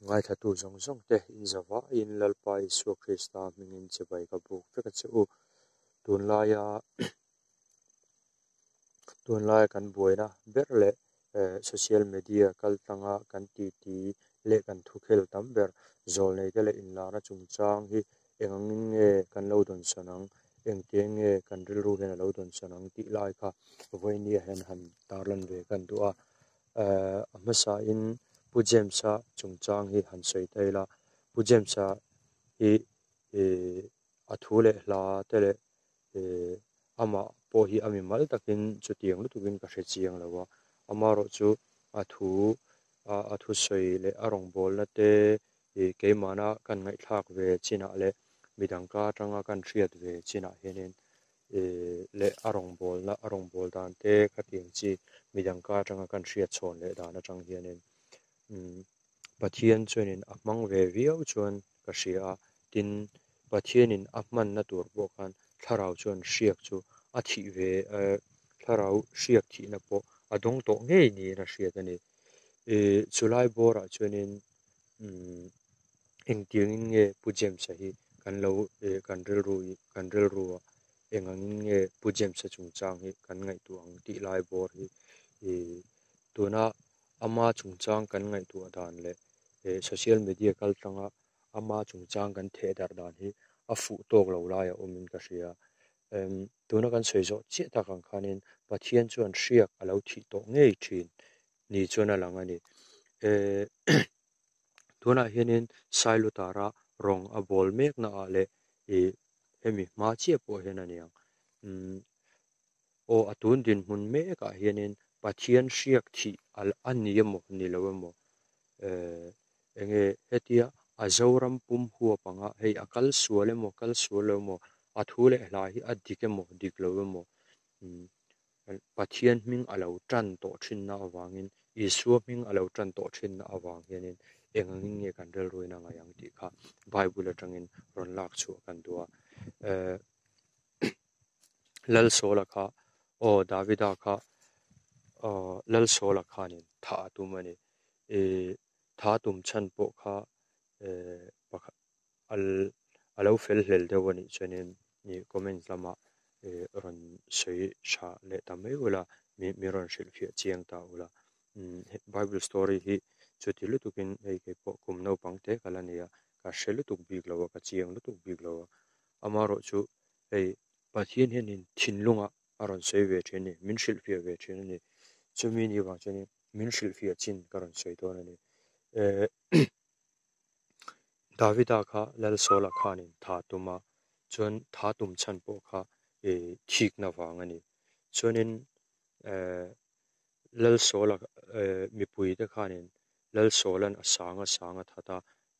Ngaithlatu zawng zawng te in zavaiin Lalpa Isua Krista hmingin chibai ka buk vek a che u. Tunlaia tunlaia kan buaina ber leh social media kaltlanga kan titi leh kan thukhel tam ber zawlneite leh inlarna chungchang hi eng angin nge kan lo dawnsawn ang, engtiang nge kan rilru hian a lo dawnsawn ang tih lai kha vawinia hian han tarlan ve kan duh a. A hmasain Pu James-a chungchang hi han sawi ta ila, Pu James-a hi a thu leh hla te leh amah pawh hi a mimal takin chutiang lutukin ka hre chiang lo a, amaherawhchu a thu a thusawi leh a rawngbawlna te keimahna kan ngaihthlak ve chinah leh midang ka atanga kan hriat ve chinah hianin leh a rawngbawlna a rawngbâwl dan te khatiang chi midang ka atanga kan hriat chhawn leh dan atang hianin Pathian chuanin a hmang ve viau chuan ka hria a, tin Pathianin a hmanna tur pawh khan thlarau chuan hriak chu a thih ve thlarau hriak thihna pawh a dawng tawh ngei niin a hriat a ni. Chulai bawrah chuanin Engtiangin nge Pu James-a hi kan lo kan rilru kan rilrua eng angin nge Pu James-a chungchang hi kan ngaihtuah ang tih lai bawr hi tuna ama chungchang kan ngaihtuah dan leh social media kaltlanga ama chungchang kan theh darh dan hi a fuh tawk lo lai a awmin ka hria. Tuna kan sawi zawh chiah tak ang khanin Pathian chuan hriak a lo thih tawh ngei thin ni chuan a lang a ni. Tunah hianin Sailutara rawng a bawl mekna ah leh ih hemi hma chiah pawh hian a ni ang. Umm aw a tun dinhmun mekah hianin Pathian hriak thih a ni emaw ni lo emaw eh enge hetia a Zoram pum huap anga hei a kal sual emaw kal sual lo emaw a thu leh hla hi a dik emaw dik lo emaw umm Pathian hming a lo tan tawh thinna avangin, Isua hming a lo tan tawh thinna avang hianin eng angin nge kan rilruin a ngaih ang tih kha Bible atangin rawn lak chhuah kan duh a. Lalsawla kha, aw Davida kha, aw Lalsawla khanin thah a tum a ni. Tha tum chhan pawh kha pakhat a lo fel hlel deuh a nih chuanin ih comment lamah ih rawn sawi tha leh ta mai ula mi mi rawn hrilhfiah chiang ta ula umm bible story hi chuti lutukin hei kei pawh kum naupang te ka la ni a ka hre lutuk bik lo a ka chiang lutuk bik lo a amaherawh chu hei Pathian hianin thinlungah a rawn sawi ve thin a ni min hrilhfiah ve thin a ni chumi ni vang chuanin min hrilhfiah chin ka rawn sawi dawn a ni eh. Davida kha Lalsawla khanin tha tum a, chuan tha tum chhan pawh kha ih thikna vang a ni. Chuanin eh Lalsawla eh mipuite khanin Lalsawla'n a sang a sang a that a,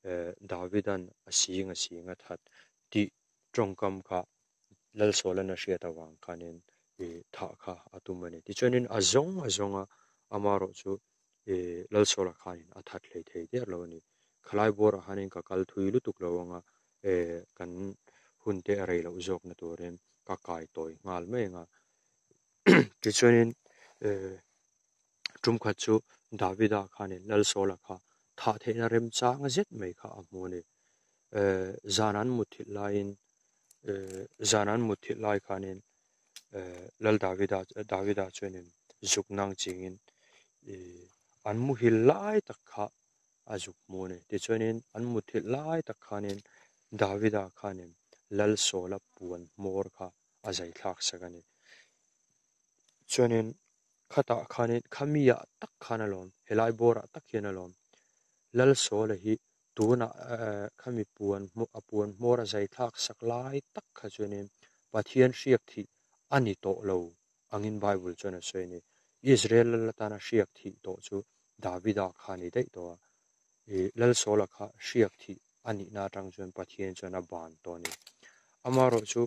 eh Davida'n a sing a sing a that tih tawngkam kha Lalsawla'n a hriat avang khanin ih thah kha a tum a ni. Tichuanin a zawng a zawng a, amaherawh chu ih Lalsawla khanin a that hlei thei der lo a ni. Khalai buarah khanin ka kal thui lutuk lo anga eh kan hun te a rei loh zawkna turin ka kai tawi nghal mai ang a. Tichuanin eh tum khat chu Davida khanin Lalsawla kha thah theihna remchang zet mai kha a hmu a ni. Eh zan an mutthilh laiin eh zan an mutthilh lai khanin eh Lal Davida Davida chuanin zuk nang chingin ih an muhil lai tak kha a zuk hmu a ni. Tichuanin an mutthilh lai tak khanin Davida khanin Lal Sawla puan hmawr kha a zai thlak sak a ni. Chuanin khatah khanin khamiah tak khan a lawm, helai bawrah tak hian a lawm. Lal Sawla hi tunah eh khami puan a puan hmawr a zai thlak sak lai tak kha chuanin Pathian hriak thih a ni tawh lo angin Bible chuan a sawi a ni. Israel lal atana hriak thih tawh chu Davida kha a ni daih tawh a, ih Lalsawla kha hriak thih a nihna atang chuan Pathian chuan a ban tawh a ni. Amaherawh chu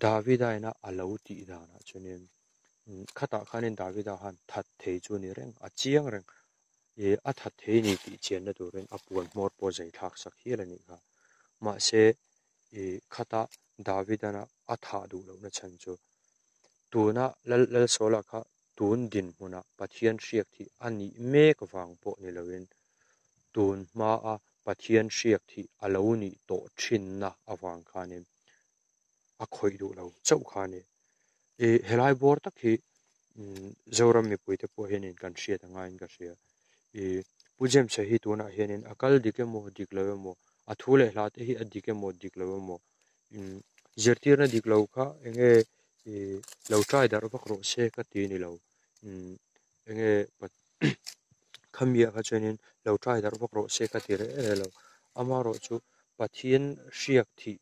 Davida ina a lo tih danah chuanin khatah khanin Davida khan that thei chu a ni reng, a chiang reng. Ih a that thei a ni tih chianna turin a puan hmawr pawh zai thlak sak hial a nih kha. Mahse ih khata Davidana a thah duh lohna chhan chu tuna Lal Lalsawla kha tun dinhmunah Pathian hriak thih a nih mek vang pawh ni loin tun hmaa Pathian hriak thih a lo nih tawh thinna avang khanin a khawih duh lo chauh kha a ni. I helai bawr tak hi Zoram mipuite pawh hianin kan hriat a ngaiin ka hria. I Pu James-a hi tunah hianin a kal dik emaw dik lo emaw, a thu leh hla te hi a dik emaw dik lo emaw, zirtirna dik lo kha enge i lo try darh vak rawh se ka ti ni lo. Enge khamiah kha chuanin lo try darh vak rawh se ka ti reh reh lo. Amaherawhchu Pathian hriak thih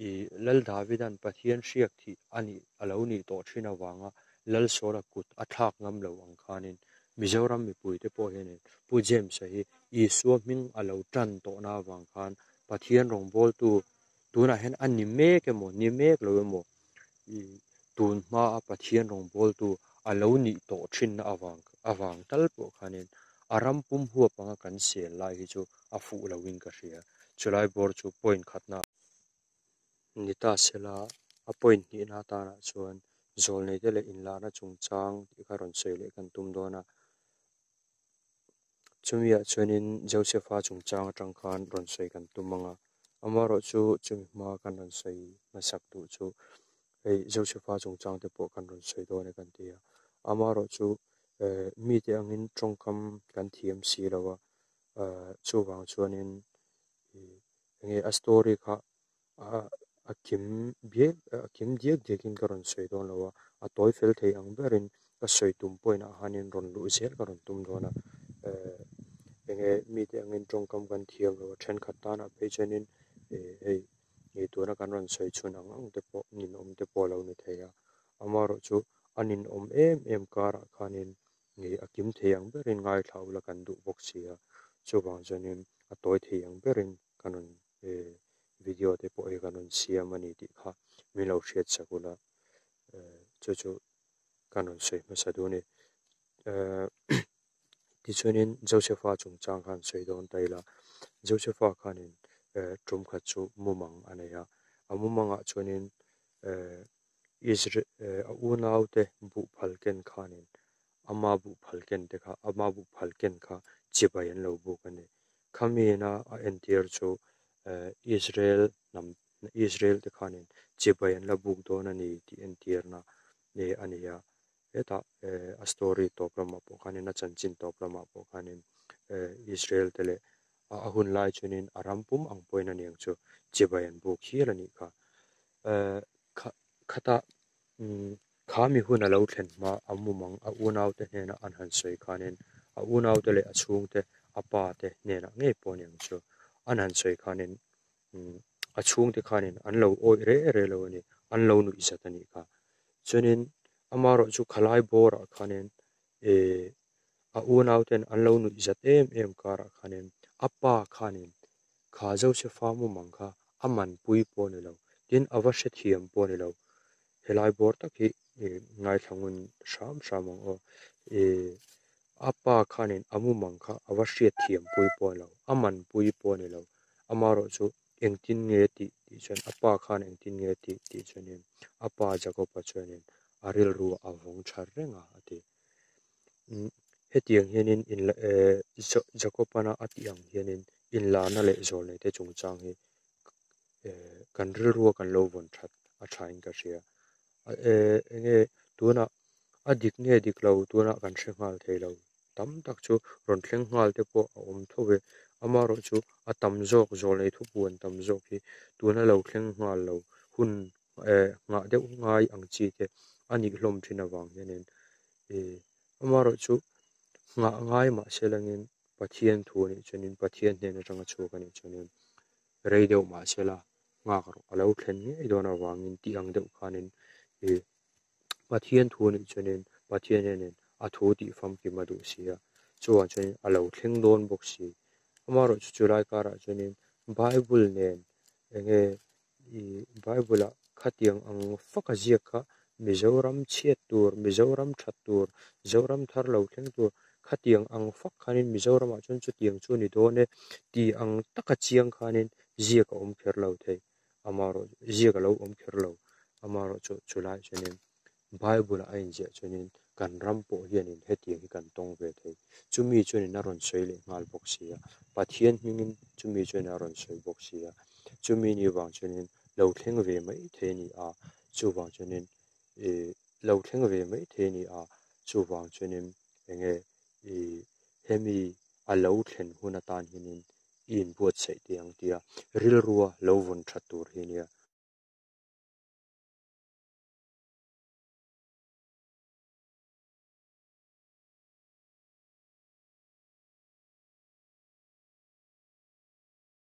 i Lal Davidan Pathian hriak thih a nih a lo nih tawh thin avanga Lal Sawla kut a thlak ngam lo ang khanin Mizoram mipuite pawh hianin Pu James-a hi Isua hming a lo tan tawhna avang khan Pathian rawngbawltu tunah hian a ni mek emaw ni mek lo emaw i tun hmaa Pathian rawngbawltu a lo nih tawh thinna avang avang tal pawh khanin a ram pum huap anga kan sel lai hi chu a fuh loin ka hria. Chulai bawr chu point khatna ni ta sela, a point hnihna atanah chuan zawlneite leh inlarna chungchang tih kha rawn sawi leh kan tum dawn a. Chumiah chuanin Josepha chungchang atang khan rawn sawi kan tum ang a, amaherawhchu chumi hma kan rawn sawi hmasak duh chu hei Josepha chungchang te pawh kan rawn sawi dawn e kan ti a, amaherawhchu eh mite angin tawngkam kan thiam si lo a, eh chuvang chuanin ih enge a story kha a kim biak a kim diak diakin ka rawn sawi dawn lo a, a tawi fel thei ang berin ka sawi tum point ah hianin rawn luh zel ka rawn tum dawn a, eh enge mite angin tawngkam kan thiam lo a, thenkhat tanah phei chuanin eh hei ih tuna kan rawn sawi chhun ang ang te pawh ninawm te pawh a lo ni thei a, amaherawhchu a ninawm em em karah khanin ih a kim thei ang berin ngaithla ula kan duh bawk si a, chuvang chuanin a tawi thei ang berin kan rawn eh video te pawh hi kan rawn siam a ni tih kha min lo hriat sak ula eh chu chu kan rawn sawi hmasa duh a ni. Eh tichuanin Josepha chungchang khan sawi dawn ta ila Josepha khanin eh tum khat chu mumang a nei a, a mumangah chuanin eh Isra-- eh a unaute buhphal ken khanin ama buhphal ken te kha ama buhphal ken kha chibai an lo buk a ni. Khamiina a entir chu Israel hnam Israel te khanin chibai an la buk dawn a ni tih entirna a ni a. Hetah a story tawp lamah pawh khanin a chanchin tawp lamah pawh khanin Israel te leh a hun lai chuanin a ram pum ang pawhin a ni ang chu chibai an buk hial a nih kha. Khatah Kha mi hun a lo thlen hma a mumang a unaute hnena an han sawi khanin a unaute leh a chhungte a pa te hnenah ngei pawh a ni ang chu. An han sawi khanin a chhungte khanin an lo awih reh reh lo a ni, an lo nuih zat a nih kha. Chuanin amaherawh chu khalai bawrah khanin eh a unauten an lo nuih zat em em karah khanin a pa khanin kha Josepha mumang kha a manpui pawh a ni lo, tin a va hrethiam pawh a ni lo. Helai bawr tak hi ngaithla ngun hram hram ang aw. Ih a pa khanin a mumang kha a va hriatthiam pui pawh a ni lo, a manpui pawh a ni lo. Amaherawh chu engtin nge tih tih chuan a pa khan engtin nge tih tih chuanin a pa Jakob-a chuanin a rilru a vawng tha reng a a ti. Hetiang hianin inla eh Jakob-ana a tih ang hianin inlarna leh zawlneite chungchang hi eh kan rilrua kan lo vawn that a thain ka hria. Eh enge tunah a dik nge dik lo tunah kan hre nghal thei lo tam tak chu rawn thleng nghal te pawh a awm tho ve. Amaherawh chu a tam zawk zawlnei thupuan tam zawk hi tuna lo thleng nghal lo hun eh nghah deuh ngai ang chi te a nih hlawm thin avang hianin eh amaherawh chu nghah ngai mahse langin Pathian thu a nih chuanin Pathian hnen atanga chhuak a nih chuanin rei deuh mahse la nghak rawh a lo thlen ngei dawn avangin tih ang deuh khanin eh Pathian thu a nih chuanin Pathian hianin a thu tih famkim a duh si a, chuvang chuanin a lo thleng dawn bawk si. Amaherawh chu chulai karah chuanin Bible nen enge Ih Bible-ah khatiang ang fak a ziak kha Mizoram chhiat tur, Mizoram that tur, Zoram thar lo thleng tur khatiang ang fak khanin Mizoramah chuan chutiang chu a ni dawn e tih ang taka chiang khanin ziak a awm kher lo thei. Amaherawh ziak a lo awm kher lo. Amaherawh chu chulai chuanin Bible-ah a inziah chuanin Kan ram pawh hianin hetiang hi kan tawng ve thei. Chumi chuanin a rawn sawi leh nghal bawk si a. Pathian hmingin chumi chuanin a rawn sawi bawk si a. Chumi ni vang chuanin lo thleng ve mai thei a ni a. Chuvang chuanin ih lo thleng ve mai thei a ni a. Chuvang chuanin enge ih hemi a lo thlen hun atan hianin i inbuatsaih teh ang tia rilrua lo vawn that tur hi a nia.